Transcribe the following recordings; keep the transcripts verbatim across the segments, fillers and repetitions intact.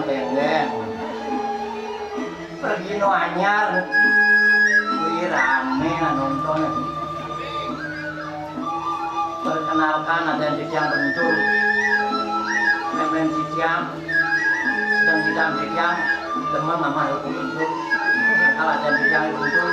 Dendeng. Pergi no anyar. Wih, rame lah nonton. Perkenalkan, ada Jejang Bentul. Main-main Jejang. Sedang di dalam Jejang. Demam sama aku Bentul. Kalau ada Jejang Bentul.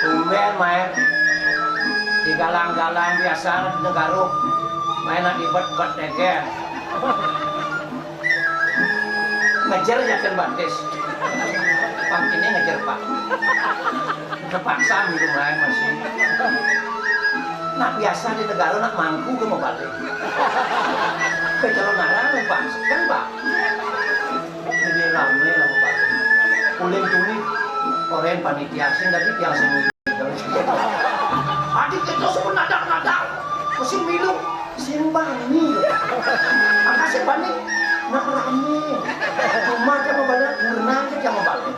Tumben main di galang-galang biasa negara. Main di bet-bet deger. Ngejer yakin batis. Pang ini ngejer, Pak. Terpaksa minum lain masih. Nak biasa di negara nak mangku ke mau balik. Ke calon arang, Pak. Kan, Pak. Jadi rame lah mau balik. Uling tuni orang panitia sing, tapi tiang sing. Adik kita semua nadak-nadak. Mesin milu. Sing bani. Angka sing bani. Nak rame. Cuma dia mau balik, kurna aja dia mau balik.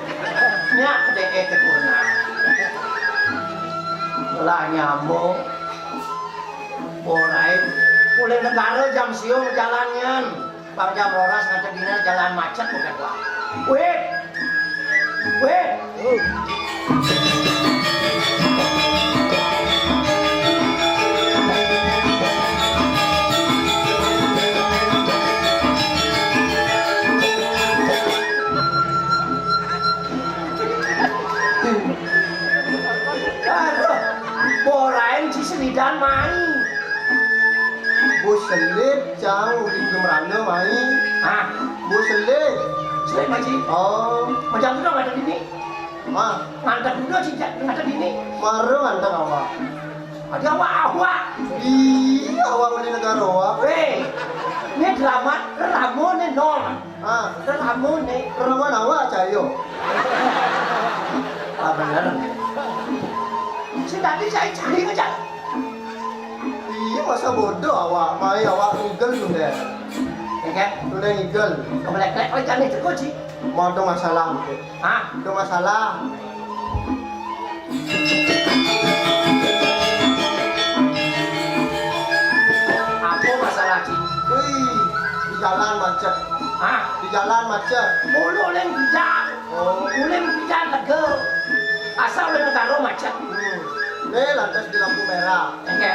Nyak deh, eh, ke kurna. Lah nyambung. Borain. Mulai negara jam siung jalannya. Bang, jam rolas nganti dina jalan macet bukan, Pak. Wit. Wit. Aduh, borain si Selidan main. Bu Selip, cang, uling gemerana mai. Hah? Bu Selip. Selip, Haji? Oh. Macam tu dong, ada bini. Ah. Ngantar dulu, Haji, ngantar bini. Baru ngantar awak. Ada awak, awak. Iya, awak uling negara, awak. Weh, ini drama, drama ni, nol. Ah. Drama ni. Drama awak, cayo. Ah, benar. Si tadi saya cari macam Iya, masa bodoh awak, mai awak ngigel tu deh. Ya kan? Tu deh ngigel. Kau melek-melek kau jangan itu kau, Ji. Mau ada masalah mungkin. Hah? Ada masalah. Apa masalah, Ji? Wih, di jalan macet. Hah? Di jalan macet. Mulu leng bijak. Oh. Ulin pidan lega. Asal ulin negara macet. Hmm. Ni lantas di lampu merah. Engke.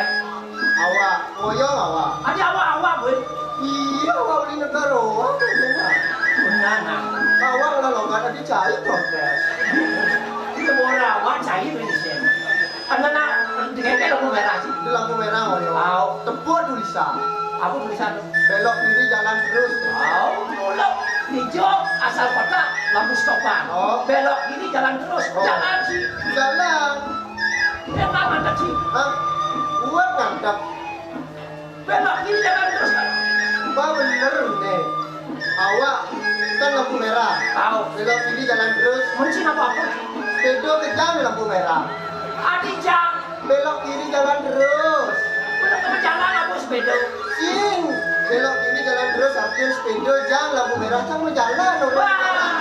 Awak, ngoyong awak. Ada awak-awak, Bun. Iya, awak ulin negara, awak kan dia nak. Benar, nah. Awak lah longgar, ada cai protes. Kita bola awak cai Malaysia. Anak-anak, dengan ke lampu merah sih. Di lampu merah, ngoyong. Au. Tepuk tulisan. Apa tulisan tu? Belok kiri, jalan terus. Au, nolak. Hijau, asal kotak, lampu stopan. Oh. Belok kiri, jalan terus. Oh. Jalan sih. Jalan. Memang mantap sih. Hah? Buat mantap. Belok kiri, jalan terus kan. Bah, bener ni. Awak kan lampu merah. Tahu. Belok kiri, jalan terus. Mencin apa-apa. Sepeda kejang di lampu merah. Adi jang. Belok kiri, jalan terus. Udah ke jalan apa sepeda? Sing. Belok kiri, jalan terus, artinya sepeda jang lampu merah, sama jalan. Wah.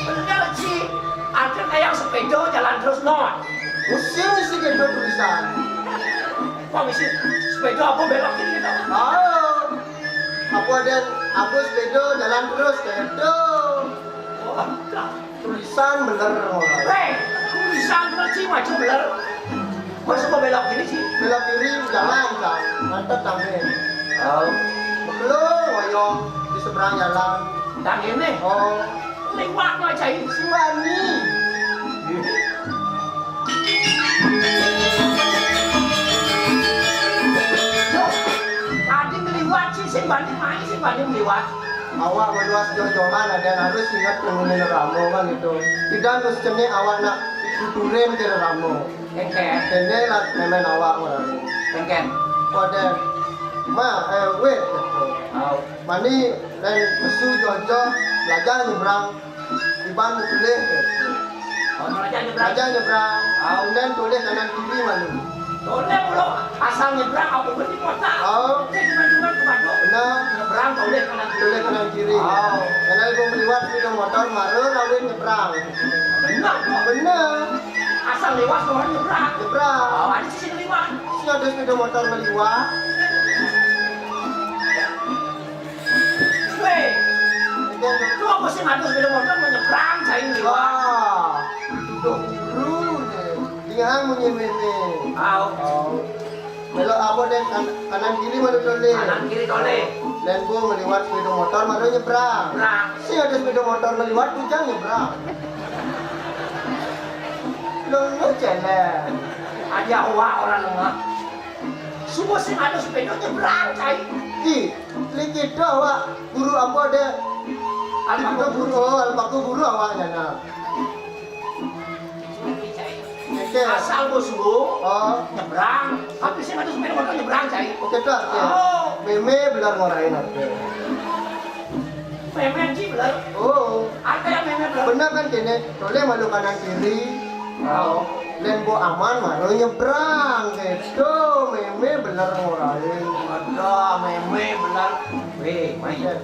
Bener sih. Artinya kayak sepeda jalan terus, non. Pusing isi gitu tulisan. Kok isi sepeda apa belok kiri gitu? Oh. Apa ada aku sepeda jalan terus kayak itu. Oh, tulisan bener. Hei, tulisan bener sih, maju bener. Masa mau belok kiri sih? Belok kiri jalan, Kang. Mantep, Kang. Oh. Belum, ngoyong di seberang jalan. Kang ini? Oh. Liwat no, Cai. Siwani. Loh, tadi ngeliwat sih, sing banding main, sing banding ngeliwat. Awak manuas joh-johan, ada harus ingat penghuni ramo kan gitu. Tidak terus cenik awak nak tuturin ke ramo. Kengken. Kene lah nemen awak orang. Kengken. Kode. Ma, eh, wait, gitu. Au. Mani, lain pesu joh-joh, belajar nyebrang. Iban mau pelih ke? Oh, mau aja nyebrang. Aja nyebrang. Ah, kemudian tulis kanan kiri mana? Tulis dulu asal nyebrang apa berarti kota. Oh. Saya cuma-cuma ke Badung. Benar. Nyebrang tulis kanan kiri. Tulis kanan kiri. Oh. Karena ibu meliwat sepeda motor, mara rawit nyebrang. Benar kok. Benar. Asal liwat, orang nyebrang. Nyebrang. Oh, ada sisi liwat. Sing ada sepeda motor meliwat. Weh. Itu apa sih, ada sepeda motor mau nyebrang, cai liwat? Wah, itu tuh guru. Dia munyi mémé. Au. Oh. Belok apa deh, kan-, kanan kiri mana tolé? Kanan kiri tolé. Lén mbok ngeliwat sepeda motor, mara nyebrang. Nyebrang. Sing ada sepeda motor ngeliwat, bujang nyebrang. Lho, lho, célék. Ada awak orang lengah. Semua sing ada sepeda nyebrang, cai. Ih, lagi ada awak guru apa deh? Alpaku guru, oh, alpaku guru awaknya, nah. Oke. Asal bos lu Oh. nyebrang, tapi sing ada sepeda motor nyebrang, cai. Oke, tuh, oke. Oh. Mémé belar ngorain aku. Mémé sih belar. Oh. Ada yang mémé belar. Bener kan gini, tolé malu kanan kiri. Oh. Lén mbok aman, mara nyebrang, gitu. Mémé belar ngorain. Ada mémé belar. Weh, main. Oke.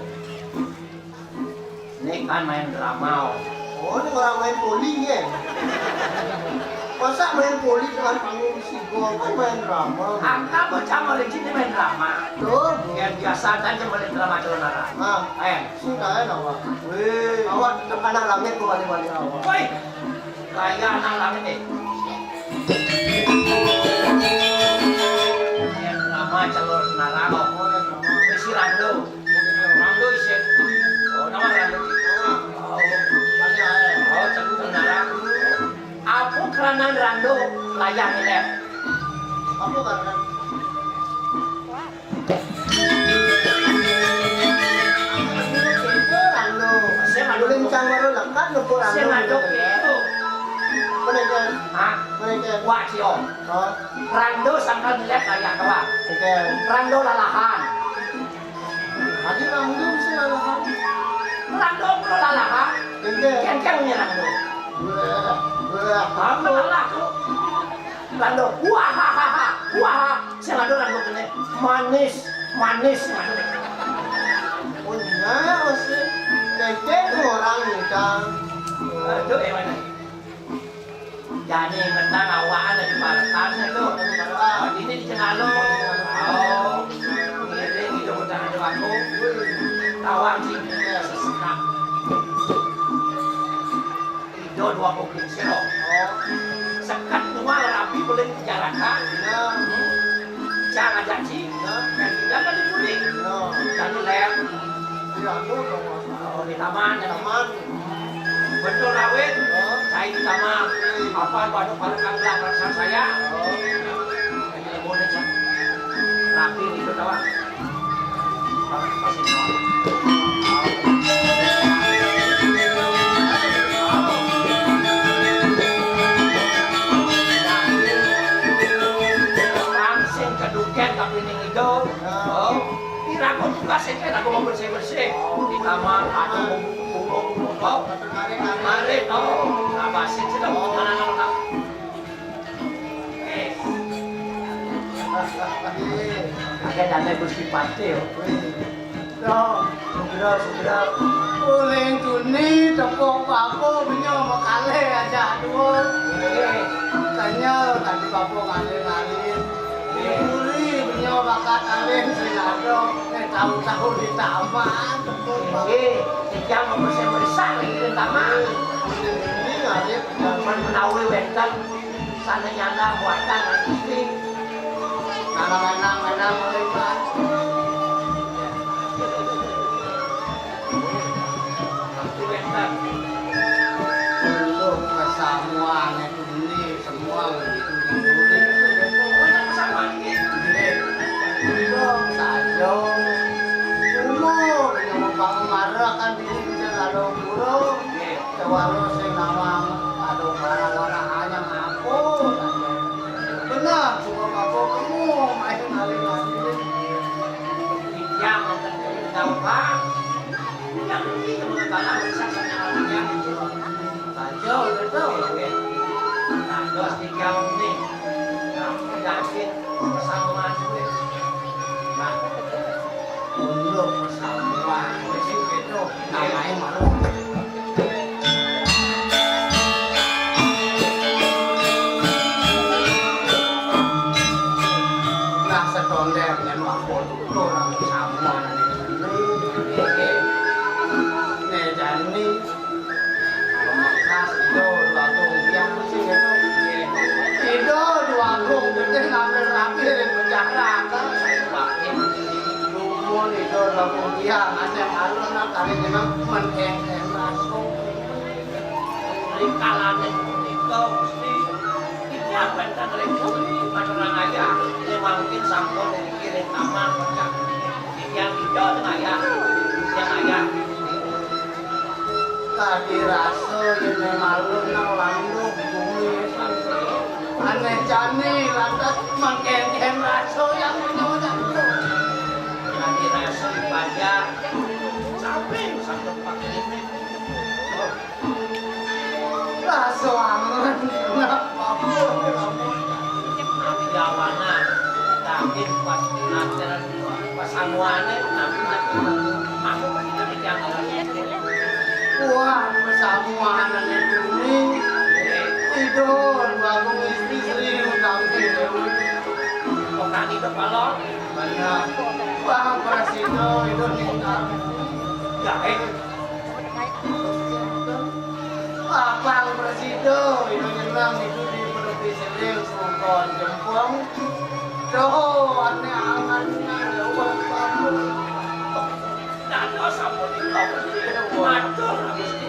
Ini kan main drama. Oh, ini orang main poli ya? Masa main poli dengan panggung sigol, kan main drama. Angka bocah mulai sini main drama. Tuh. Biar biasa saja main drama, celana. Ah. Eh, sudah ya, awak. Wih, awak tetap anak langit, kok balik-balik awak. Woi, kayak anak langit nih. Main drama, celana. Besi rando. Rando isin. Oh, nama rando. Oh, oh, cakep, tenara. Apa keranan rando layah nilai? Apa keranan? Rando. Sing ado. Lencang baru lekat, nepuk rando. Sing ado gitu. Mana kan? Hah? Mana kan? Wak Cio. Oh. Rando sangkal nilai layah kawan. Oke. Rando lalahan. Tadi rando bisa lalahan. Rando kulo lalahan. Kéngkén. Kéngkén punya rando. Wah, wah. Apa lalahan? Rando. Wah, ha, ha, ha. Wah, ha. Sing ada rando kene. Manis, manis, manis. Oh, iya, masih. Kéngkén orang ngidang. Aduh, eh, mana? Jani mentang awak ada di Baretan itu. Oh, ini di Cengalo. Oh, ngiring itu udah ada aku. Tawang sih, sesekat. Itu dua kuping siro. Sekat dua rapi boleh dijaraka. Jangan janji. Dan tidak ada dicuri. Jadi lem. Oh, di taman, ya. Taman. Betul, Rawit. Hah? Cai di taman. Apa, waduh, pada kagak perasaan saya. Oh. Ini boleh, Cak. Rapi itu, kawan. Kawan, kasih, kawan. Langsung ke duken, tapi ini ngido. Oh. Ira kok tugas iki, aku mau bersih-bersih. Di kamar, aku mau bunga-bunga. Mari, oh, apa sih, kita mau mana, mana, mana? Eh. Ada dana Gusti Patih, yo. Yo, segera, segera. Uling tuni tepuk paku, benyo makalih aja dua. Eh. Tanya tadi paku ngalir-ngalir. Diburi benyo bakat alim sing ado, eh, tahu-tahu di taman. Nggih, titiang mau bersih-bersih lagi di taman. Ini ngarit. Zaman menawi wénten sana nyana buatan istri. Nana menang, menang, menang. Wénten. Untuk kesamuan itu ini. Semua begitu diburi. Saja. Umur yang membangun marah kan ini bisa lalu burung. Tewaro sing nawang, aduh, barang-barang hanya ngaku saja. Benar, suka ngaku kamu main aling-aling. Yang tahu, Pak. Yang ini cuma tanah besar, yang Ayo, betul. Nah, terus tiga menit. Nah, yakin sama maju. Nah, untuk persatuan, itu namanya malu. Yen wah padha ora samuan. Nek jane Mas Ida Agung Hyang sing itu. Ida Agung Getih ngambil rapi ring penjara. Lumun Ida Agung Hyang, ane alun kali jeneng Menteng Rasul. Ring kalane punika, Gusti, titiang wenten ring puri Materang Ayah, yen mangkin sampun niki ring taman pecah. Titiang ida ring ayah, titiang ayah. Tadi rasa yen malun nang landuh bumi. Aneh jani lantas mangkengken rasa yang menyonya. Tadi rasa ibadah, samping samping pakai ini. Lah, selamat. Kenapa? Nabi Yawana, daging pas ngajaran pas amuane, nabi aku kita di jangan. Wah, pesamuan itu nih. Itu baru istri serius sampai. Bukan itu kalau. Benar. Wah, Presiden itu nih. Ya, eh. Abang Presido, ino nyenang niku di Menepi Seling, Sungkon Jempong. Doh, ane angan nang ya, wah, bagus. Dados sapunika, Gusti. Matur, Gusti.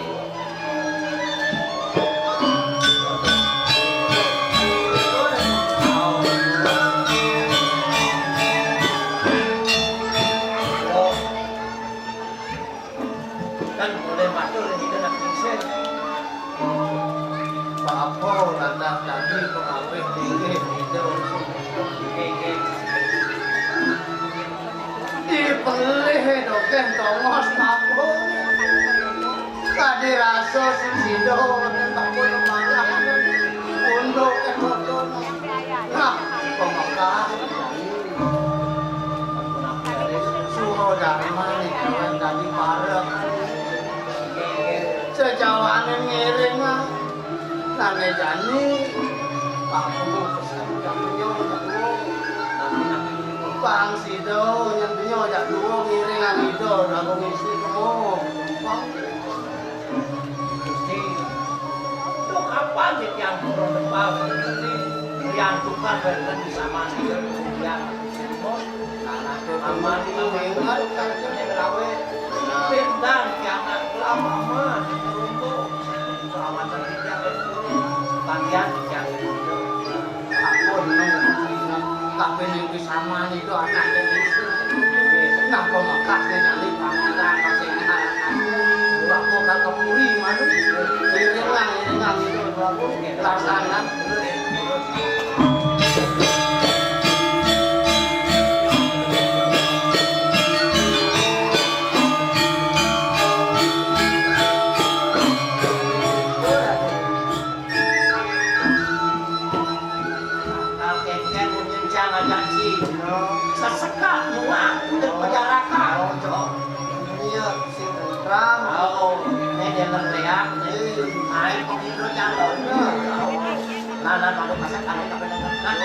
Kan boleh matur ing Ida nak sing. Papa lantas dadi pengawih tinggi Ida. Dipelih dokeh tongos papa. Tadi rasa sida ning papa nemalah. Unduk ke foto. Nah, pemekah. Suro Dharma niki dadi parek. Sejawane ngiring, ah. Nane jani, Pak Guru pesan jatuhnya jatuh. Bang Sido nyentuhnya jatuh ngiring nang Ido lagu ngisi kemo. Gusti, duh kapan titiang purun tepal Gusti, titiang tukar wenten di samane titiang. Aman, aman, aman, aman, aman, titiang kelama, aman, untuk selamat titiang, bagian titiang. Ampun, nang, tapi ning pisaman itu anake isu. Nah, pemekasne nyali pangeran sing aran aku. Aku kang kepuri manut. Iringan, iringan itu aku laksana. Akal kengken mun nyencang aja, Ci. Sesekak muak udah penjarakan. Oh, cok. Iya, si Putra. Oh, ini dia berteriak. Ayo, pemilu calon. Nah, nah, kalau masak, kalau tak benar.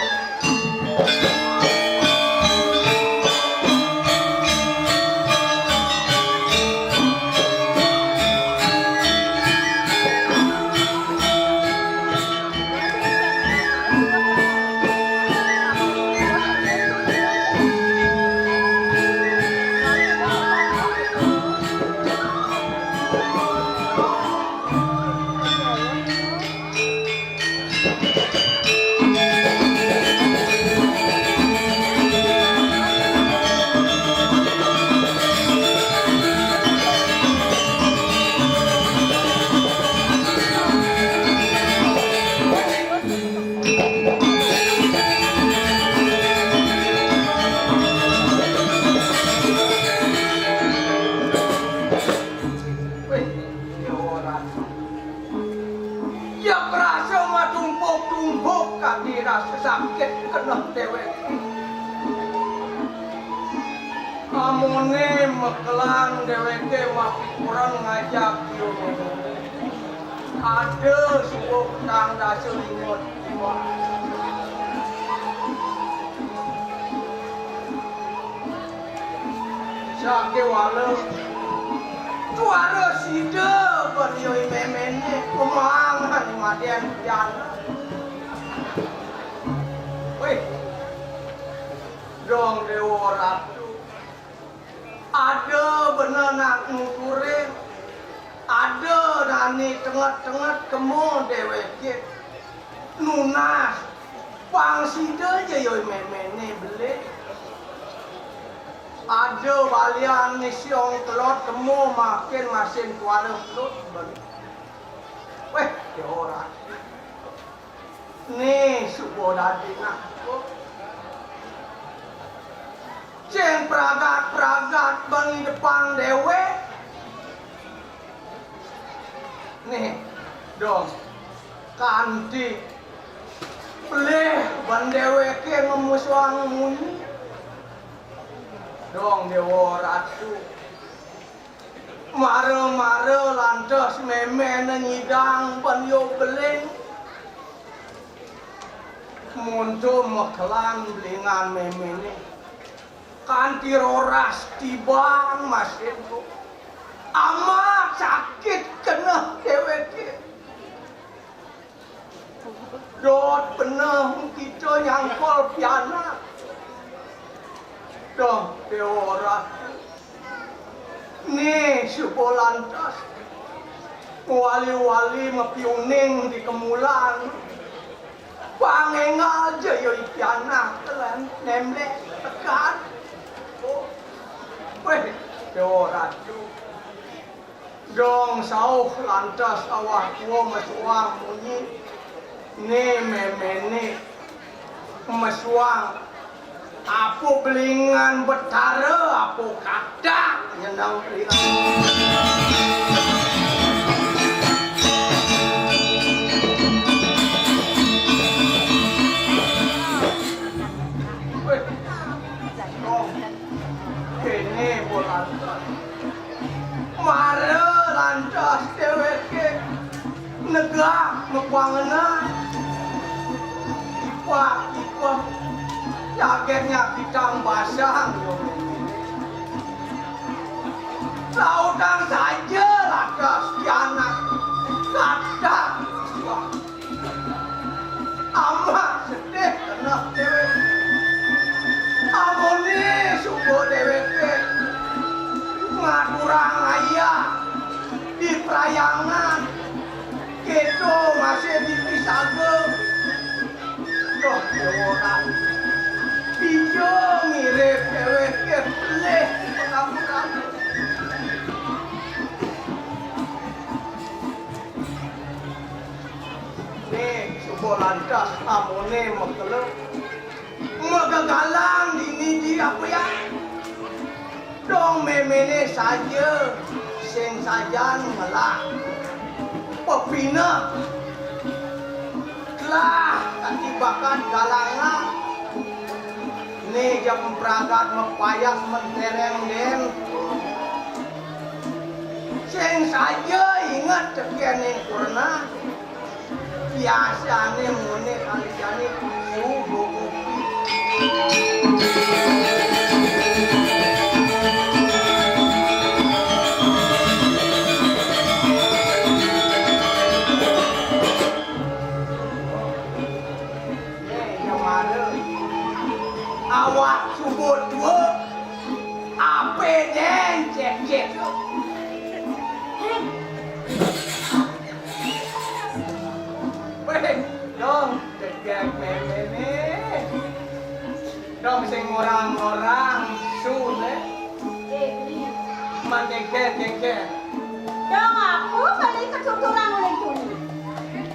Wih, ya ora. Ya prasa matumpuk-tumpuk kadi rasa sakit kena dheweke. Amone mekelan dheweke mapikuran ngajak yo. Ada suwuk petang dasa lima. Sakéwala suara sida beliau méméné pemangan maden pian. Wéh, dong Déwa Ratu. Ada bener nak ngukurin, ada nani tenget-tenget kemo déwéké nunas. Pang sida ja yo méméné belih. Ada balian ngisi ong kelot kemo makin masin kuara pelut ben. Wéh, ya ora. Né suba dadi ngaku. Sing pragat-pragat bang depan déwék. Né, dong, kanti pelih ban déwéké ngemusuang munyi. Dong Déwa Ratu. Mara-mara lantas méméné nyidang ban yo beling. Monto mekelan belingan méméné. Kanti roras tibang masin. Amat sakit keneh déwéké. Dot beneh kita nyangkol pianak. Dong, Déwa Ratu. Né, suba lantas. Wali-wali mapiuning di kemulan. Pangénggal ja yo i pianak telan nemlek tekan. Oh. Wéh, Déwa Ratu. Dong sauh lantas awak tua mesuang munyi. Né méméné mesuang. Apa belingan betara, apa katak nyenang belingan. Wéh, dong, kéné bola. Mara lantas déwéké negak mapangenan. Ipah, ipah, jagét nyakitang basang. Lautang saja lantas kianak. Katak. Amat sedih keneh déwék. Amoné suba déwéké ngaturang ayah di prayangan. Kéto masih dipisaga. Duh, Déwa Ratu. Pija mirip déwéké pelih pengampun. Né, suba lantas amoné makelo. Magagalang dini di apa ya? Dong méméné saja, sing sajan ngelah. Pepineh. Telah katibakan galangan. Né jam pragat mapayas mentereng dén. Sing saja inget tekén ning purna. Biasané muné kali jani subuh kopi. Né, ya mara. Awak subuh tua. Apa dén cek-cek tu? Wéh, dong, cek-cek méméné. Dong sing ngorang-ngorang sun, eh. Man jengker, jengker. Dong aku beli ketuturan oleh tuni.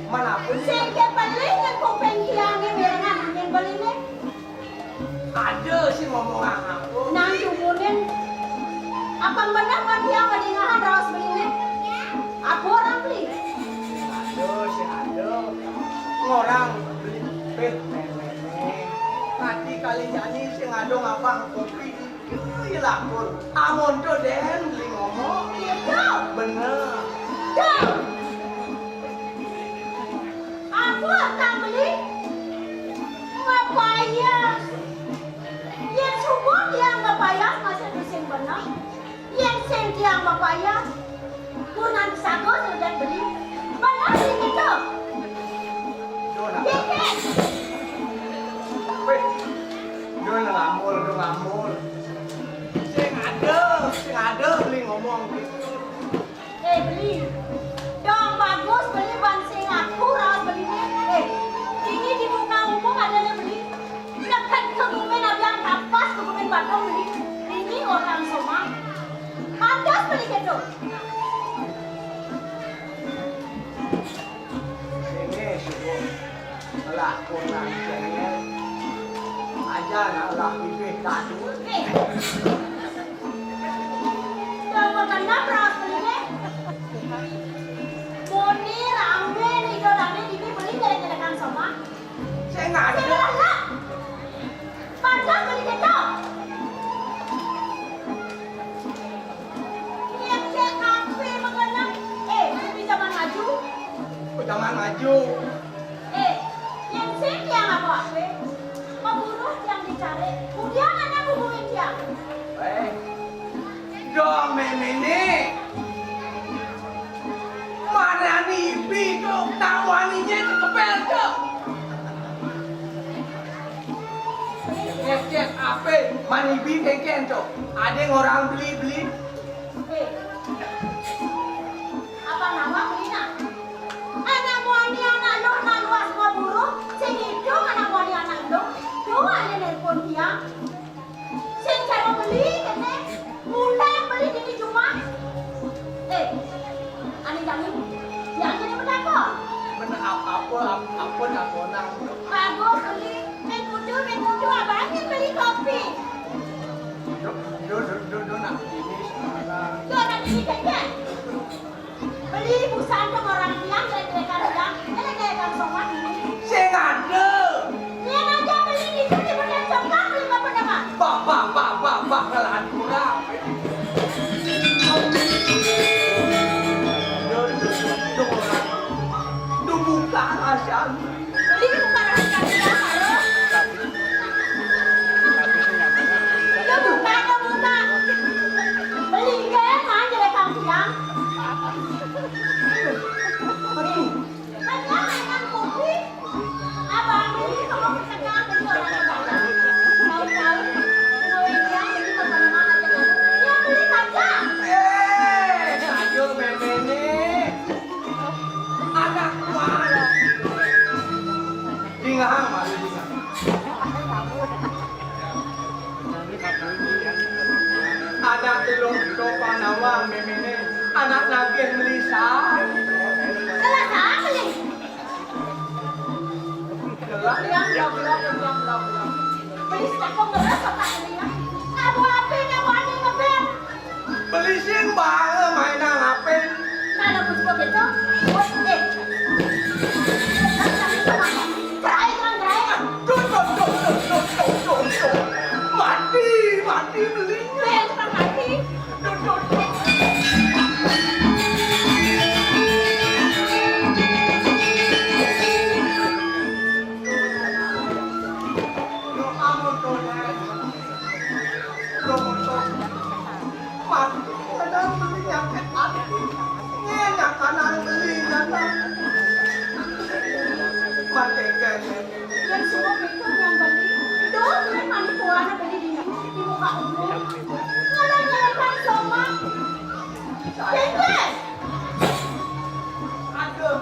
Man apa sih? Sing ke beli nyang kuping tiangé mirengan angin beliné. Ada sih ngomongan aku. Nang jumunin. Apa bener man tiang madingahan raos beliné? Apa orang beli? Ada sih ada. Ngorang beli pit méméné. Tadi kali jani sing ada ngabang kopi. Iya lakun. Amun tu dén beli ngomong. Iya tu. Bener. Tu. Aku akan beli. Ngapayas. Yén subuh tiang ngapayas masih bising bener. Tiang bapayah, pun sagus ngajak beli. Balas sing itu. Duh, nah. Kikik. Wéh, duh, nah, ngambul, duh, ngambul. Sing ada, sing ada beli ngomong gitu. Eh, beli. Dong bagus beli ban sing aku raos beli né. Eh, ini di muka umum ada né beli. Dekat ke gumin ada yang kapas ke gumin Badung beli. Ini orang Somang. Pantas beli gitu. Ini subuh ngelakukan cengel. Aja nak lah bibih kadu. Eh. Jangan kenapa beli né. Boni ramé nih, do ramé di beli nyelek-nyelekan Somang. Sing ada. Sing ada. Pantas beli gitu. Lihat C K P mengenang. Eh, di zaman maju. Oh, zaman maju. Eh, yang sing yang apa apa? Pembunuh yang dicari. Kemudian anak hubungin dia. Eh, dong, méméné. Marani ibi to, tawaniné kepel to. Cék, cék, apé? Marani ibi kénkén to. Ada orang beli-beli. Eh, apa nama beli nak? Anak muani anak luh nak luas mau buruh, sing hidung anak muani anak luh. Dua ada nelpon dia. Sing cara beli kéné, mulai beli dini jumah. Eh, ané jani, yang jadi bertakon. Bener apa, apa, apa, apa nak konang? Bagus beli, main kudu, main kudu, abangnya beli kopi. Duh, duh, duh, duh, duh, nak ini sekarang. Duh, nak ini kayaknya. Beli busan dong orang tiang, jelek-jelekan tiang, jelek-jelekan Somang ini. Sing ada. Nian aja beli itu di Padang Coklat, beli apa nama? Bah, bah, bah, bah, bah, ngelahan kurang. Duh, buka rahasia. Beli buka rahasia tiang, halo. Yo, buka, yo, buka. Beli kan, main jelek kang tiang. Aduh. Banyak mainan kopi. Abang beli kalau bersedekah beli orang yang banyak. Tahu-tahu, kalau yang beli kemana-mana aja kan. Dia beli kaca. Eh, ayo, méméné. Anak mana? Dingahang, malu dingahang. Anak telung ento panawang méméné, anak nagih melisa. Salah siapa nih? Gelak. Yang blok-blok, yang blok-blok. Beli setekong ngeres apa ini? Abu api nyawani ngebet. Beli sing baé mainan apé? Nah, nah, kucuk gitu. Wes, eh. Gerai, Kang, gerai. Duh, duh, duh. Mati, mati belinya. Eh, tukang mati. Duh, duh, duh. Duh, ampun, duh. Duh, duh. Mati, kadang beli nyakit hati. Ngenak kanan beli nyata. Mati, kan. Yang suruh itu yang beli. Tuh, kan manipuana beli di, di muka umum. Ngenak-ngenak kan Somang. Saya. Aduh.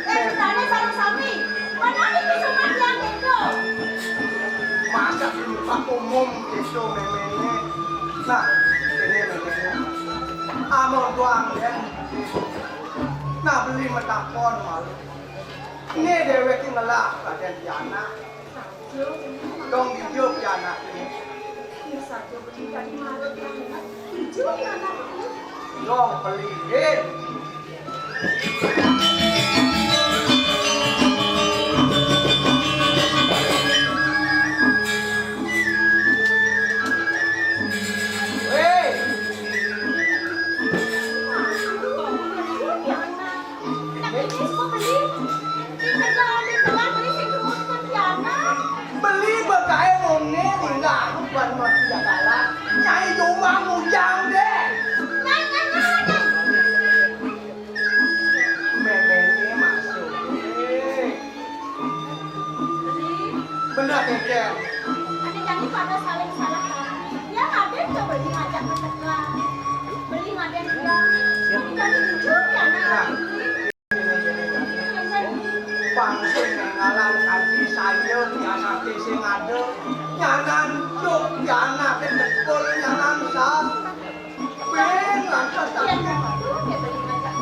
Eh, kitane sareng sami. Mana iki Somang yang itu? Masa di muka umum gitu, méméné. Nah, ini méméné. Amon doang ya. Nah, beli metakon malu. Ini déwék ngelah badan pianak. Dong dijok ya anaknya. Ini saja beli tadi malam ya. Dijok ya anaknya. Dong pelihir. Hei. Beli bekaé mongné tinggal ban mati jagalan. Nyai Ada saling salah paham. Ya, Raden coba diajak ke tengah. Beli Raden bilang, "Ini kan jujur ya, Nak." Bangsa ngaran kanthi saya pianake sing ada, nyanan cuk pianake jebul nyanan sah. Ping lantas tak. Iya, Nak. Tuh, dia beli Raden.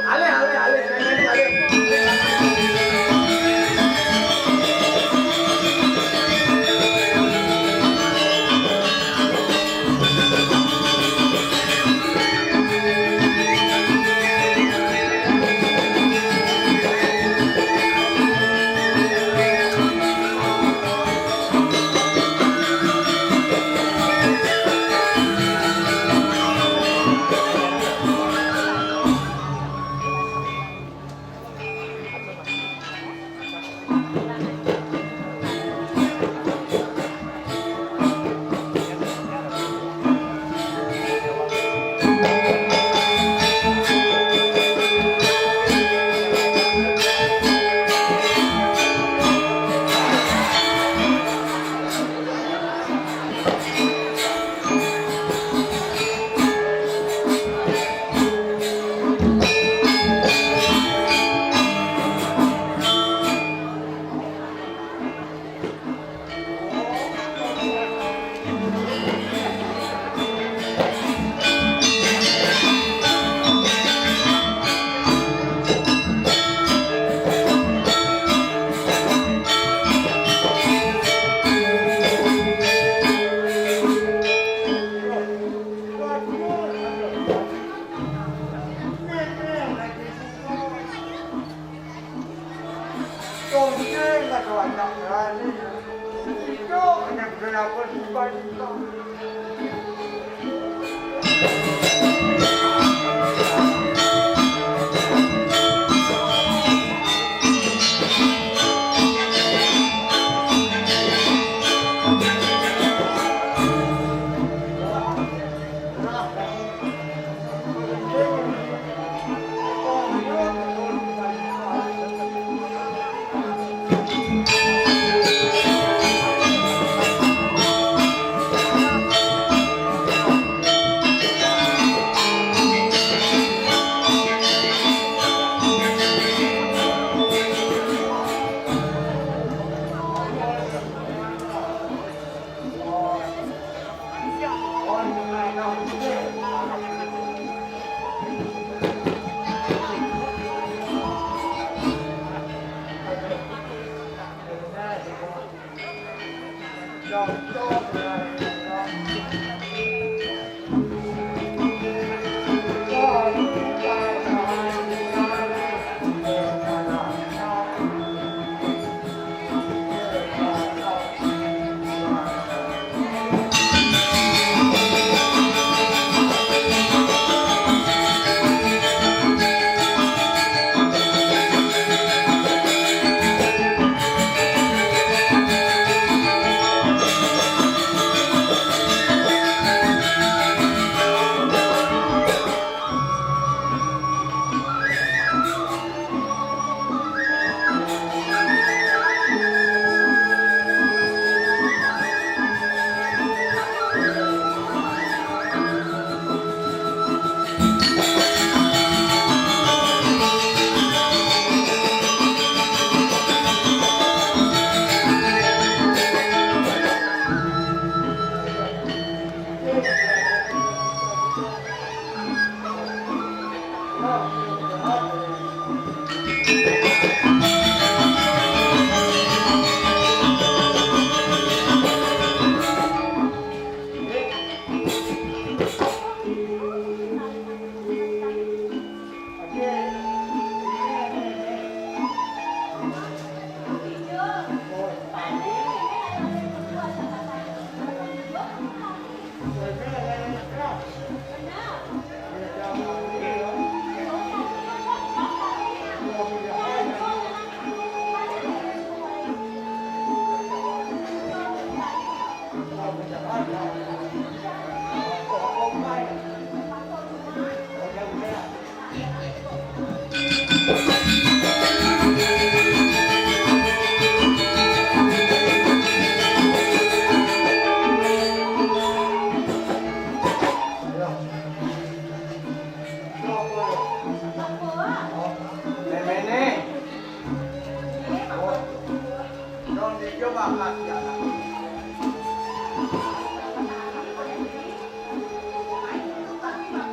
Alih, alih, alih, alih, alih. Amat ya.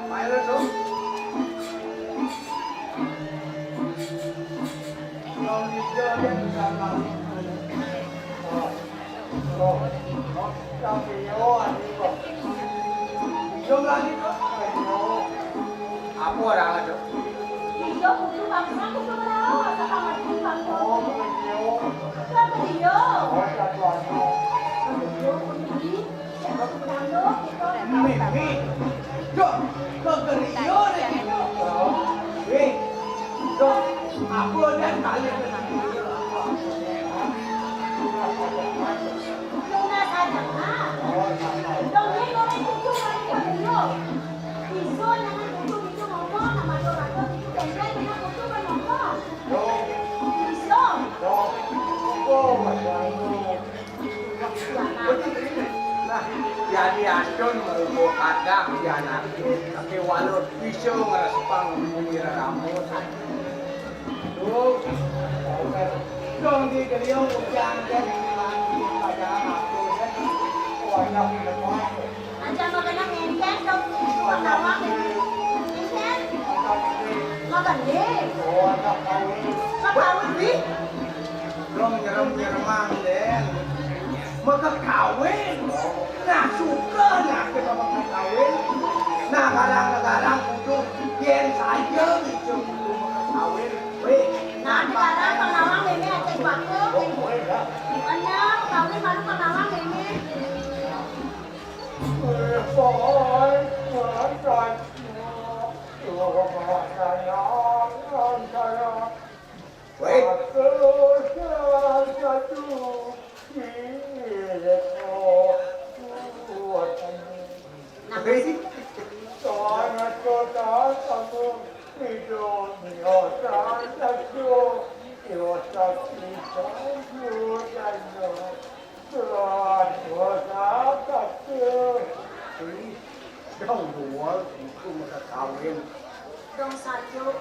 Main lu, Dong. Dong, dia, dia bisa main. Oh. Oh. Oh. Yang dia, dia. Dia lagi, Dong. Apa orang ada? Iya, kudu bangsa, kudu merawa, sekarang lagi bangsa. Oh, begitu. Lah, beliau. Oh, satu anu. Beliau, kudu. Mimi, Dong, kok gerio deh. Eh, Dong, aku udah balik. Lunas aja, Kak. Dong, dia ngomong kucing lagi ke gerio. Iso jangan kucing itu ngomong sama Dong, atau itu tenda dengan kucing kan ngomong. Dong. Iso. Dong. Oh, Mas Dong. Nah, jadi astun merubah kadang si anak. Tapi walau bisa ngerespang bumi rambut. Tuh, dong di geliung hujan deh, pada aku deh. Wajah di depan. Aja makan ngenten dong, itu nawang ini. Ngenten. Makan deh. Oh, anak kawin. Makan deh. Dong nyerem-nyeremang deh. Maka kawin. Nah, suka nah kita maka kawin. Nah, kadang-kadang kudu yen saja gitu kudu maka kawin. Weh, nah, sekarang pengawang ini aja waktu. Oh, boleh dah. Makanya kawin baru pengawang ini. Eh, boy, boy, boy. Weh. Weh. Wih, dong duel, itu maka kawin. Dong sajo,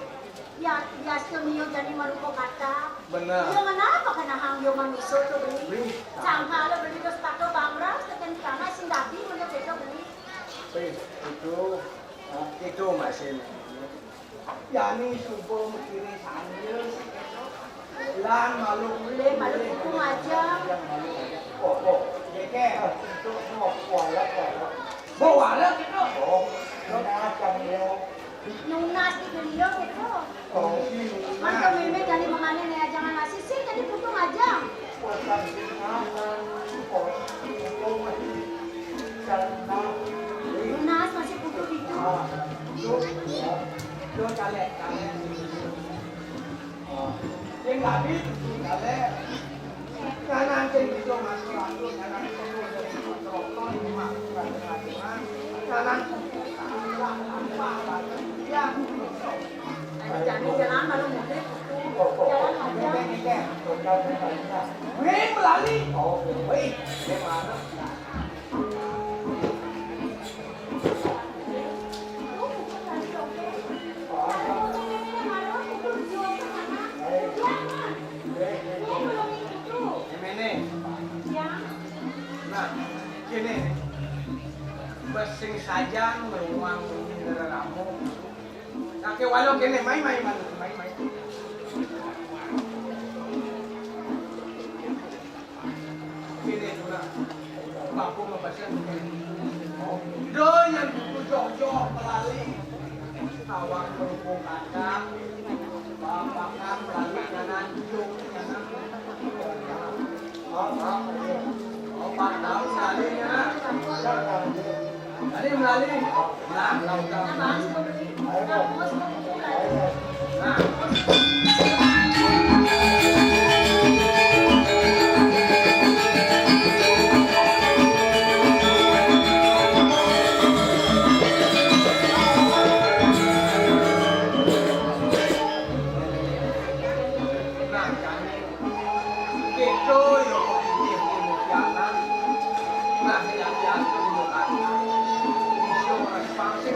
ya, ya, semio jadi marupa kata. Bener. Iya, kenapa kena hang yo manusia tuh, Beli? Wih. Sangka lo Beli terus tato bangras, tekan tanah sing dadi, menurut itu, Beli. Wih, itu, itu masih. Yani suba mikirin saya. Lan malu. Boleh, malu hukum aja. Oh, oh. Jeker. Itu semua kualat, kualat. Bawa kualat gitu. Oh, macam dia. Nunas di beliau gitu. Oh, si Nunas. Mantap, Meme jadi mengalir ya, jangan ngasih sih, jadi putung aja. Lunas masih putus itu. Ada jani jalan baru mudik. Jalan aja. Wih, melali. Oh, wih, gimana? Ini. Nah, gini. Besing saja ngeruang ini reramu. Nah, ke walau kene, mai, mai, mai, mai, mai. Kene, tuna. Bapa mapesen. Doyan buku jok-jok melali. Awak berhubung kacang. Bapakan melali kanan, jok kanan. Bapak tahu melali, ya. Melali, melali. Nah, tahu, tahu. Nah. Nah, kami Kita yo pemilih di Mukianan. Nah, yang diatur yo kan. Isu orang pangsi.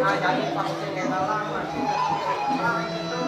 Nah, jadi pangsi yang lama sih. Nah, itu.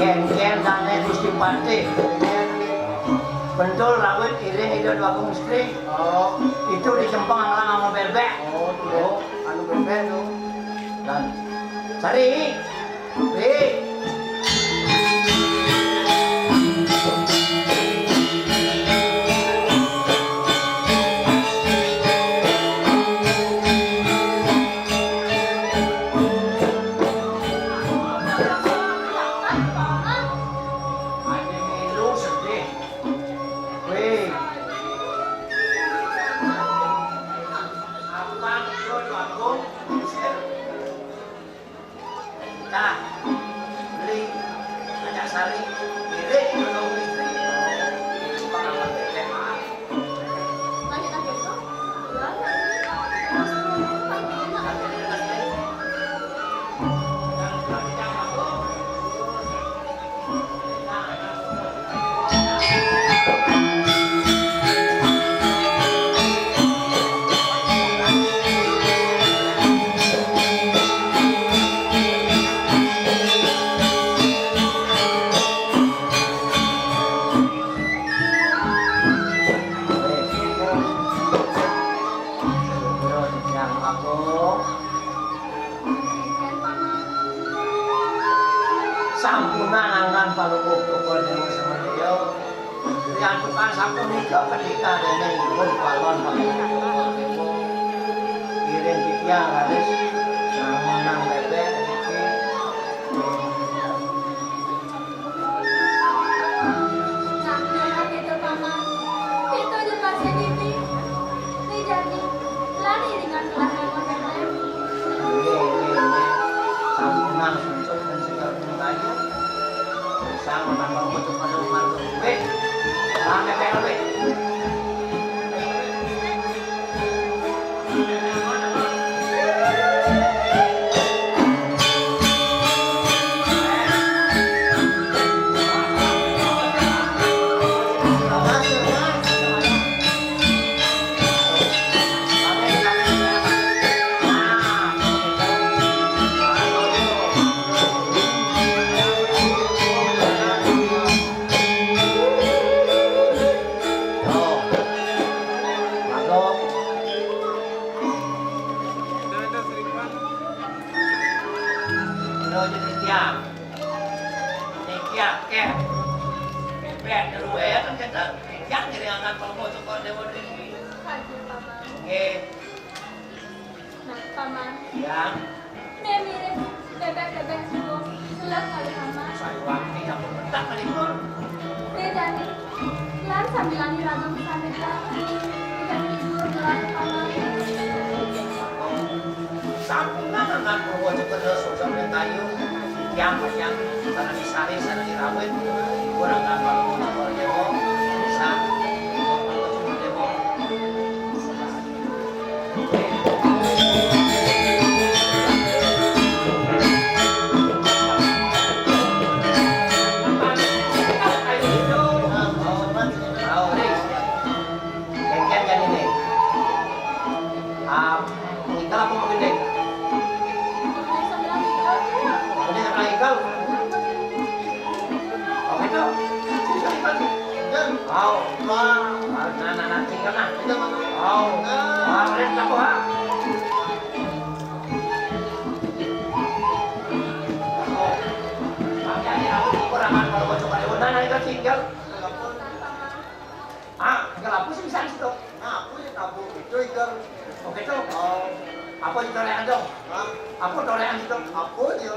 Kén-kén sané Gusti Patih. Bentul rawit iring Ida Dwagung Istri. Oh. Itu di Jempang lang anu bébék. Oh, tuh. Anu bébék tuh. Dan Sari. Ri. Ade milu sedih. Wéh. Apa tuh, Agung? Nah, beli, ajak Sari, beli, belum istri. Pengalaman S M A. Sampunang angan Palungguh Cokor Dewa Semedo. Riantukan sapunika kedika déning Ipun Palon Palungguh Cokor Dewa. Ngiring titiang raris nang manang bébék niki. Nah, nah, nah, kéto, Paman. Kéto ja pasih dini. Nih jani, lan iringan kelas lewat bébék. Nggih, nggih, nggih. Sampunang sucuk mencegah bunuh kayu. Sang menambah untuk pada umat. Wéh, lan bébék, wéh. Terus jadi tiang. Niki akéh. Bébék deru ya kan kita. Tiang jadi anak Palungguh Cokor Dewa niki. Haji, Paman. Nggih. Nah, Paman. Ya. Né mirip bébék-bébék suwung, sulat kali Paman. Sayuwakti sampun mentak kalipun. Né jani, lan sambilani raga sambil kita libur lan Paman. Sampun nang purwa cepet susun kayu. Yang yang karena disari sana dirawit. Kurang apa purwa cepet dewa. Bisa. Purwa cepet dewa. Kengken kan ini. Ah, ikel apa mau gede? Gede sama ikel. Oh, gitu. Bisa ikel. Wow. Nah, nah, nah, tinggal nah. Wow. Wow, lihat apa, ha? Oh. Makanya aku kurang kalau mau coba lewat. Nah, nah, ikel tinggal. Ah, ikel apa sih bisa di situ? Nah, aku ya tabu itu ikel. Oh, gitu. Oh. Apa itu torean dong? Hah? Apa torean itu? Apa ya?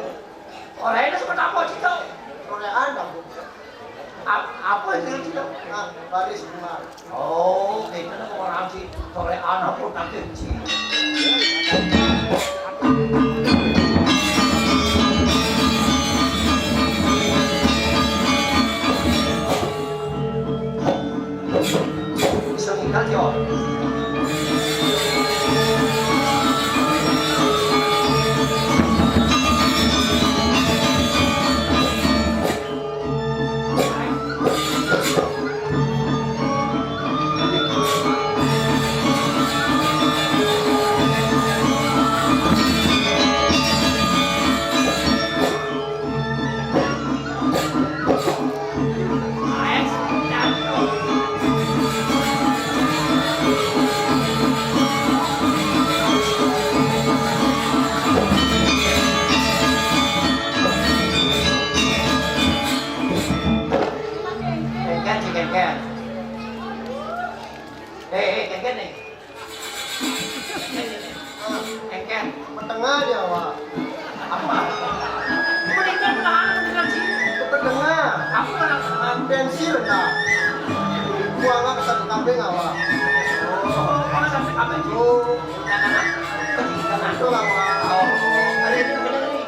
Torean itu seperti apa gitu? Torean tabu. Ap-, apa itu, Cina? Nah, baris bunga. Oh, kita nak orang si sore anak pun tak kecil. Bisa tinggal, yo. Kengken, si Kengken. Eh, eh, Kengken nih. Kengken. Petengah dia, Wak. Apa? Petengah, petengah sih. Petengah. Apa? Pensil, nah. Buang ke satu kambing, Wak. Oh, oh, satu kambing. Oh. Jangan, ah. Jangan. Itu lah, Wak. Oh, ada itu benar nih.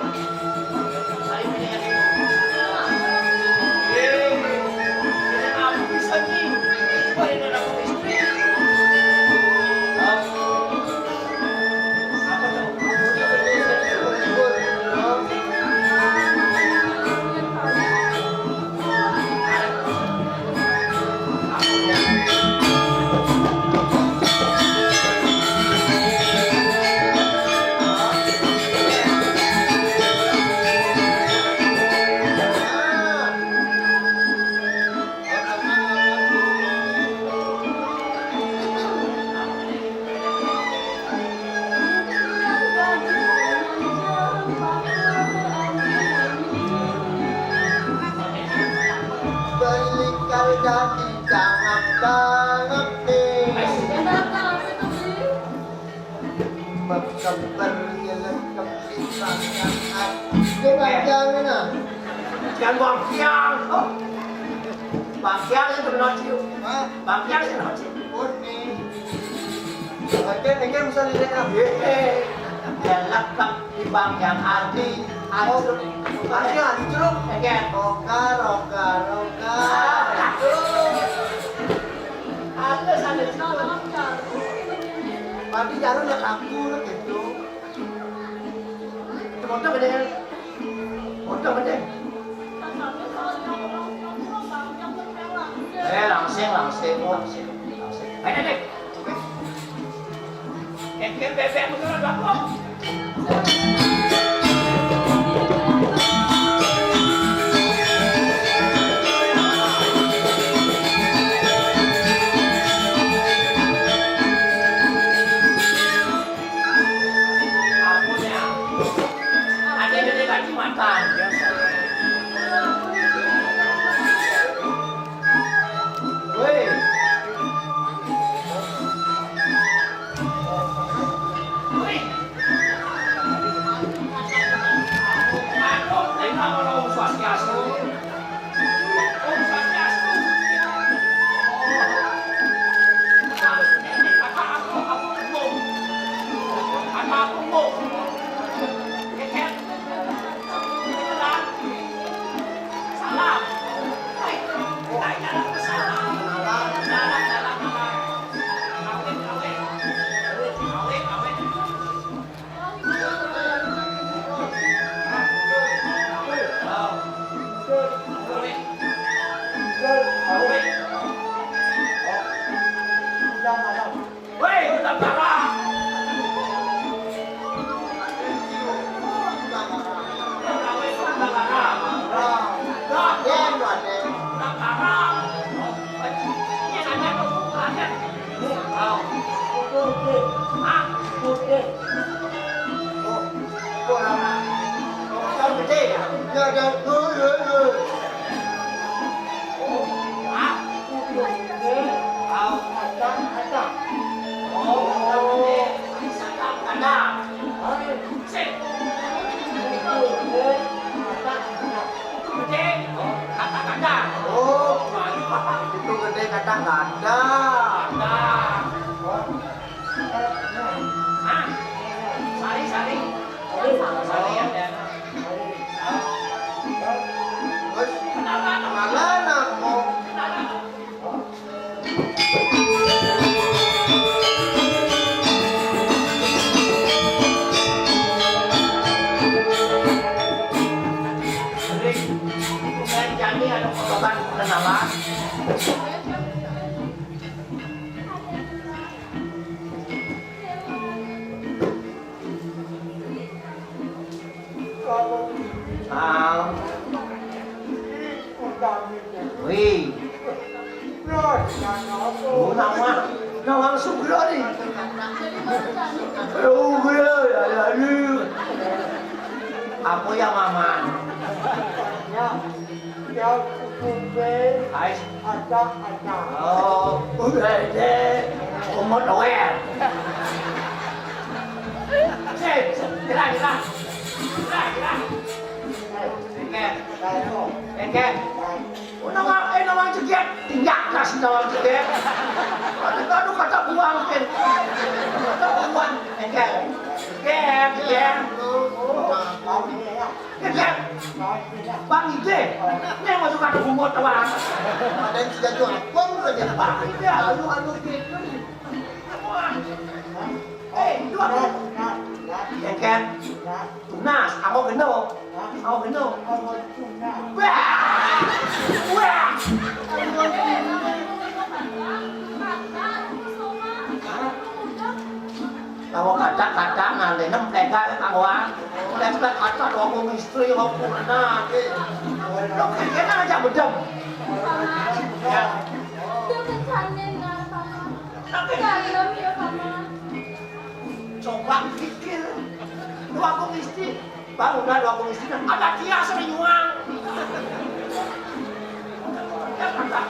Belikal dadi dangak-dangak nih. Mekemper nyelekep di belakang. Dia bang Piang mana? Jangan bang Piang. Oh. Bang Piang itu kenal cium. Hah? Bang Piang itu kenal cium. Oke, oke, bisa lihat, ah. Iya. Nyelekep di belakang hati. Oh, hati, hati, Cuk. Oke. Roka, roka, roka. Ada sana. Berarti jalan ya kaku gitu. Foto gede. Foto gede. Eh, langsing, langsing, langsing, langsing. Ayo, deh. Eh, bebek, bebek, bebek. Ada yang dari Kalimantan. Woi. Woi. Aduh, tengah kalau Om Swastiastu. Om Swastiastu. Kata aku, aku tembung. Kata aku, tembung. Salam. Hai. Hai, salam, salam. Salam, salam, salam. Kawin, kawin. Kawin, kawin. Kawin. Kawin. Woi, Hutang Karang! Hutang Karang! Hah? Hutang gede. Ya, dan, hei, hei, hei. Hah? Hutang gede. Hutang, hutang. Oh, hutang gede. Hutang gede. Hei. Hutang gede. Hutang gede. Hutang gede. Oh. Kadang-kadang. Ah, sari, sari. Sari ya, ya. Terus, kenapa, kenapa? Malah namo. Kenapa? Jadi, bukan jani ada potongan kenalan. Ah. Wih. Oh, nawang, nawang sugro nih. Sugro, ya, ya, lu. Apa ya, Mama? Ya, ya, Ais. Ada, ada. Oh, udah deh. Umut awet. Sip, sip, gerak, gerak. Gerak, gerak. Engker. Engker. Oh, nawang, eh, nawang cegiat. Tinjak kasih nawang cegiat. Aduh, aduh, kata buang, Ken. Kata buang. Engker. Engker, engker. Iya, iya. Bang Ide, ini masuk ada bungut doang. Ada yang tidak jual apa lu tadi? Bang Ide, alu-alu gitu. Wah. Eh, itu apa? Ya kan? Tunas, aku geno. Aku geno. Wah! Wah! Tawa kata-kata ngalih nem tega kawan. Oleh sudah kata dua puluh istri mau purna. Lo kena aja bedem. Ya. Dia kencangin, nah, Paman. Tapi dalam ya, Paman. Coba pikir. Dua puluh istri. Baru udah dua puluh istri. Ada dia sering nyuang. Ya, kata.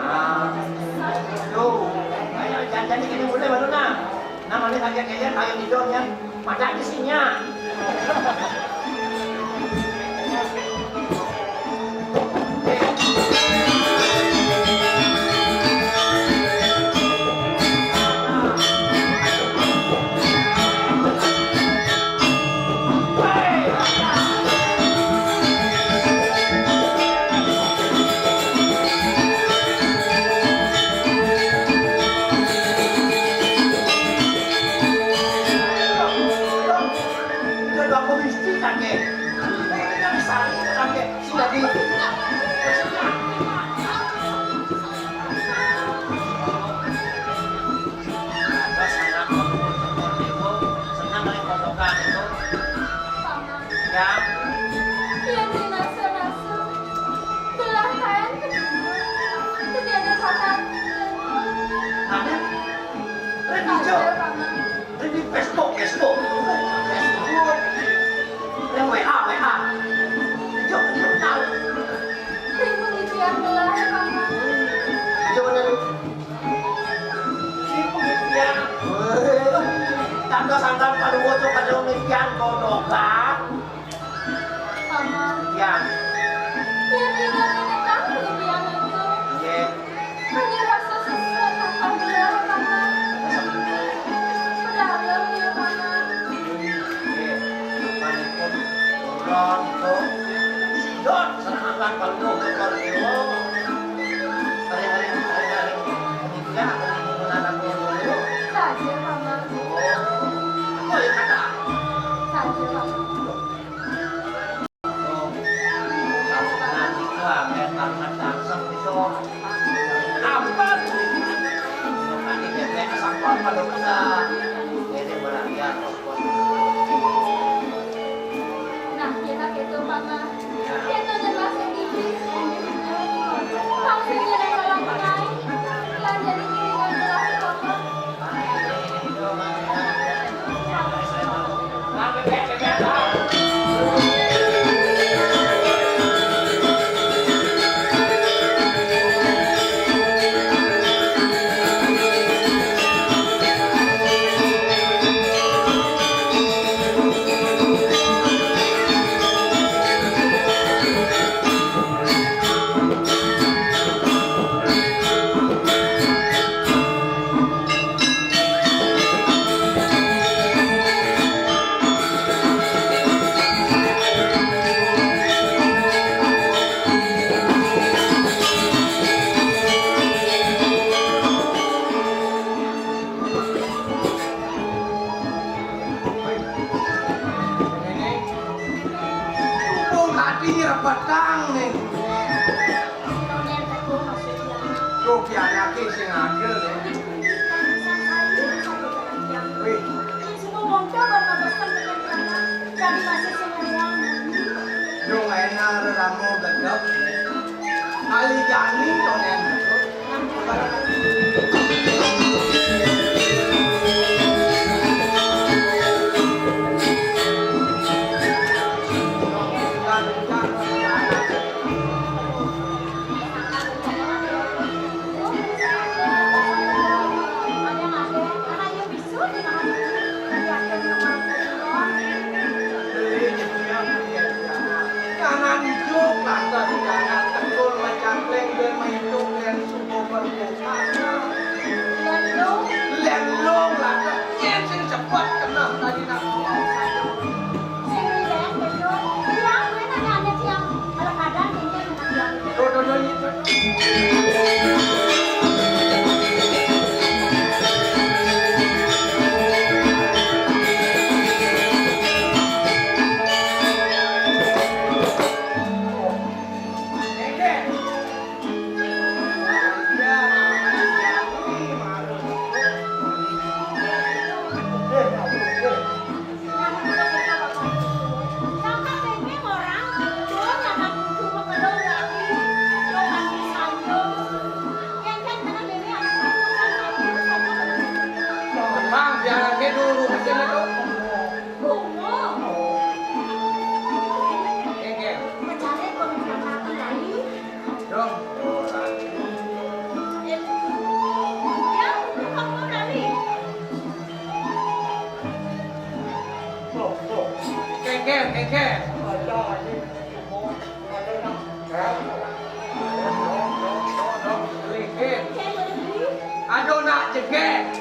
Ah, tuh, ayo jangan-jangan gini mulai baru nah. Namanya kaget-kaget kayak hidungnya. Pada isinya. Paman. Ya. Yang dinasa-nasa. Belah kain kedua. Tiada kata. Mana? Rek hijau. Saja, Paman. Rek di Facebook, Facebook. Facebook. Rek W A, W A. Hijau, hijau tahu. Rek penelitian belah, Paman. Hijau mana, Rek? Tanda santan paduka tuh kada mimpian kodokan. Paman. Ya. Dia tidak menentang mimpian itu. Iya. Hanya rasa sesak tanpa gelar, Paman. Padahal dia, Paman. Iya. Paman itu buron tuh. Sidot, serahkan paduka ke Pardewa. Hari-hari, hari-hari. Saja, Paman. Nah, kita gitu, Paman. Kita jelas yang gigi. Langsung jalan-jalan, Paman. Lah jadi kiri kan belah, Paman. Sing adil, ya. Wih. Sing semua wong coba mabestan dengan kata, jadi masih sing ngomong. Yo, nggak enak, ramo gedok. Kali jani, tonen. Kanan ijuk, lantas kanan tekul, macangkleng, dan maitung, dan suku berbuka. Lelong, lelong, lantas, yen sing cepet, kena tadi nak. Sing rileks, betul. Tiang, gue nanya, ada tiang, kalau kadang, ini yang tiang. Tuh, tuh, tuh, itu. Mang, biar dia dulu, hasilnya tuh. Bungo. Kengkeng. Mencari pemikiran lagi. Dong. Ya, bungo lagi. Kengkeng, kengkeng. Aduh, nak jegek.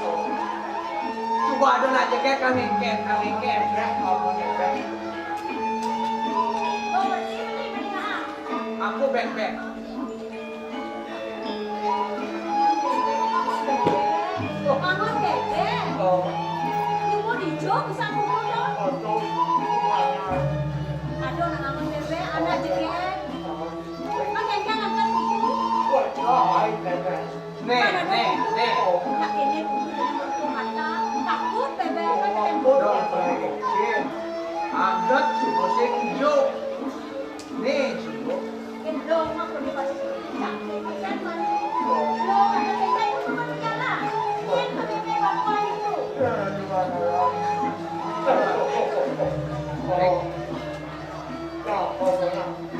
Coba aduh, nak jegek, kami ken, kami ken. Aku bek-bek. Angon bebek. Oh. Nyuwun ijo bisa kumpul to. Aduh, nak angon bebek, anak jegek. Mas Kengkeng angkat kuku. Nih, nih, nih. Nak ini kuku, kuku mata. Takut bebek, kan. Dong, bebek. Angkat, sing ijo. Nih, sing ijo. Gendong aku di pas. Nak ini kan, Mas. Lo, ada bebek, itu kan jalan. Ini bebek apa itu? Nih.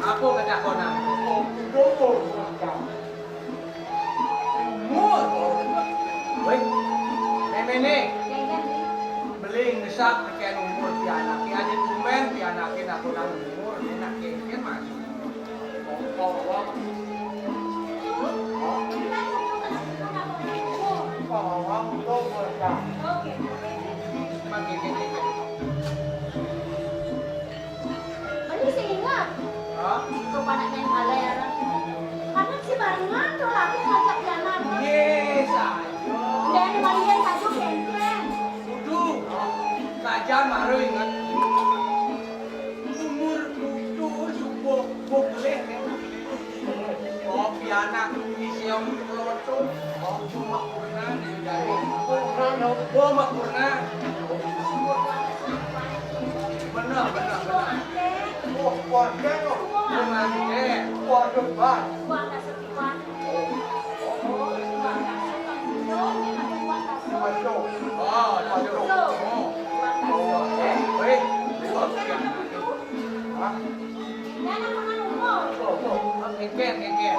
Apa ngetakonan? Umur. Wéh, méméné. Beli ngesak tekén umur pianaké, aja tumén pianaké nakonan umur, enak kénkén masuk. Mani sing inget. Hah? Kok panak main bala ya, Ron? Panak si barengan, tuh lagi ngajak jalan. Yes, ayo. Dan malian satu kenteng. Kudu. Saja maru inget. Umur putu subuh, buh gelih. Oh, pianak isi om kloto. Oh, cuma purna nih, dari. Purna, no. Oh, mak purna. Bener, bener, bener. Oh, waduh, no. Purna, eh. Waduh, Bang. Waduh. Oh, waduh. Oh. Eh, weh. Hah? Kengkén, kengkén.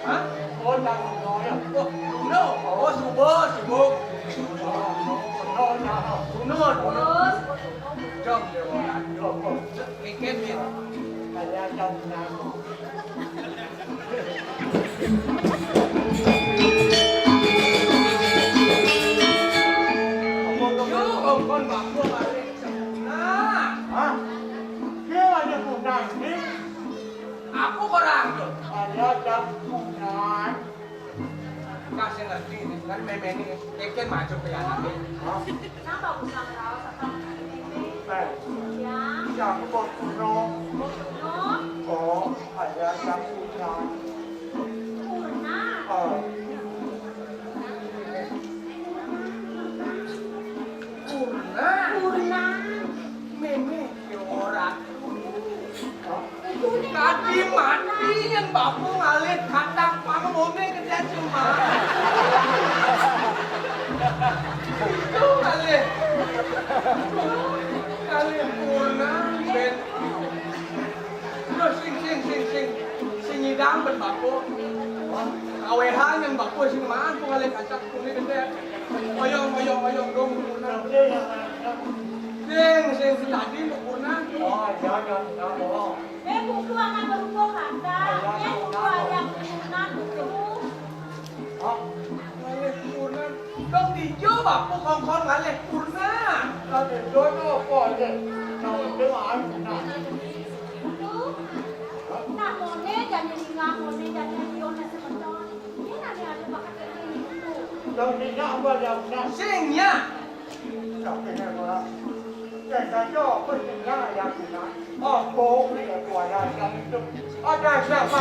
Hah? Oh, no. Oh, subuh, subuh. Subuh, subuh. Jom, jom. Kengkén, ya. Yo, kongkon bangku balik. Nah. Hah? Dia ada kunang nih. Aku kurang tuh. Ada jam kunang. Kasih ngerti nih, kan méméné. Kengkén masuk ke anak nih. Hah? Kenapa usah ngeraos apa ini? Eh. Ya. Yang kok kuno. Kuno? Oh, ada jam kunang. Kunang? Oh. Mati nyén bapa ngalih katak pang moné gedé cuma. Itu ngalih. Ngalih punah, bén. Terus sing, sing, sing, sing. Sing nyidang bén bapa. Kawéhan nyén bapa sing maan pang ngalih katak moné gedé. Oyong, oyong, oyong dong punah. Sing, sing, sing tadi punah. Oh, iya, iya, iya, oh. Eh, kudu anak berupa kata, eh, kudu ayah keturunan kudu. Hah? Ngalih purna. Dong dija bapa kongkon ngalih purna. Ngalih purna apa aja? Nang penting ae purna. Kudu. Hah? Nah, moné jani ringah, moné jani ayo, nah, semeton. Ini nanti ada bakat kayak gini, kudu. Dong dija apa aja purna? Sing, ya. Tapi nek ora, yen saja apa sing nyang ya guna. Apa kuwi ya kuwi ya itu. Ada siapa?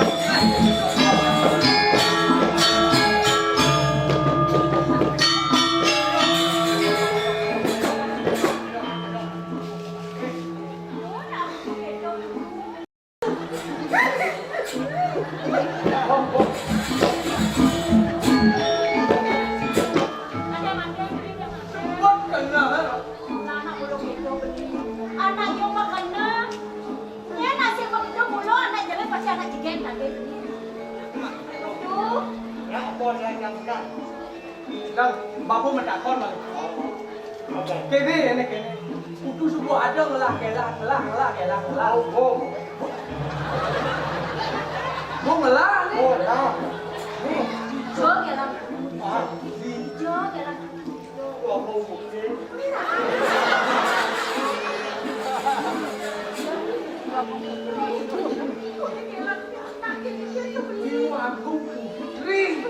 Anak yo mah kena. Yen hasil begitu mulu anak jelek pasti anak jegen tadi. Tuh. Ya, apa yang yang benar? Dang, bapa matakon, Bang. Oke. Kéné, kéné, kéné. Kudu subuh ada ngelah, ngelah, ngelah, ngelah, ngelah, ngelah. Oh, oh. Mau ngelah nih. Oh, nah. Nih. Jol ngelah. Ah, di. Jol ngelah. Wah, mau bukti. Ibu Agung Putri.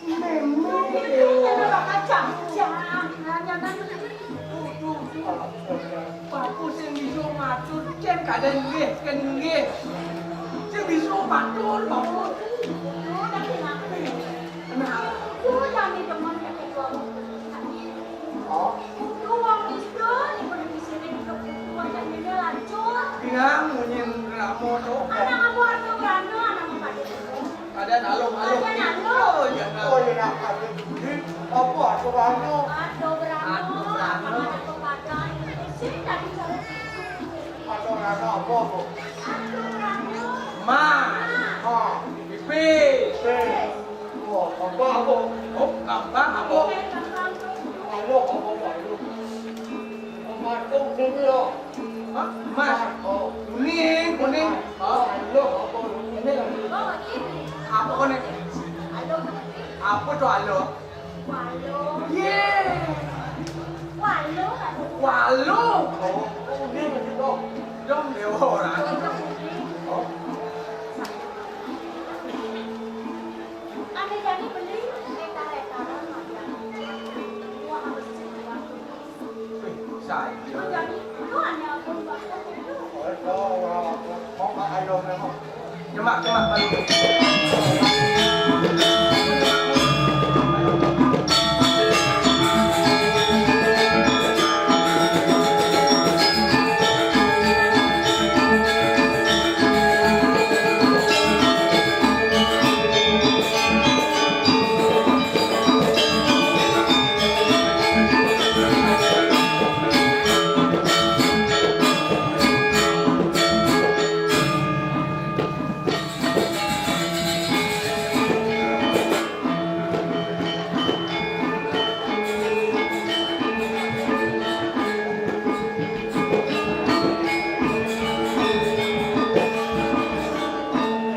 Mémé. Bapu sing bisa matur, cén kadén nggih, kén nggih. Sing bisa matur, Bapu. Nah. Oh. Bilang munyin ramo to. Anak apa Arto Brana, anak apa Arto Brana? Ada alung-alung. Ada alung. Oh, ya. Oh, ya, nak, ada. Apa Arto Brana? Arto Brana. Arto Brana. Anak apa Brana? Sing tadi kalau Arto Brana apa, Bu? Arto Brana. Ma. Ma. Pipi. Pipi. Oh, apa, apa? Oh, gampang, apa? Pipi, gampang. Ayo, apa, apa? Apa, apa? Hah? Mas. Oh. Kuning, kuning. Oh. Ini lagi. Apa kuning? Apa to alo? Walo. Yé. Walo. Walo. Oh, kuning lagi to. Dong, dewa orang. Oh. Ane jani beli, reta-reta. Wah, harus. Wih, saya. Ane jani, lu ane apa, Mbak? Nyemak, nyemak, balik.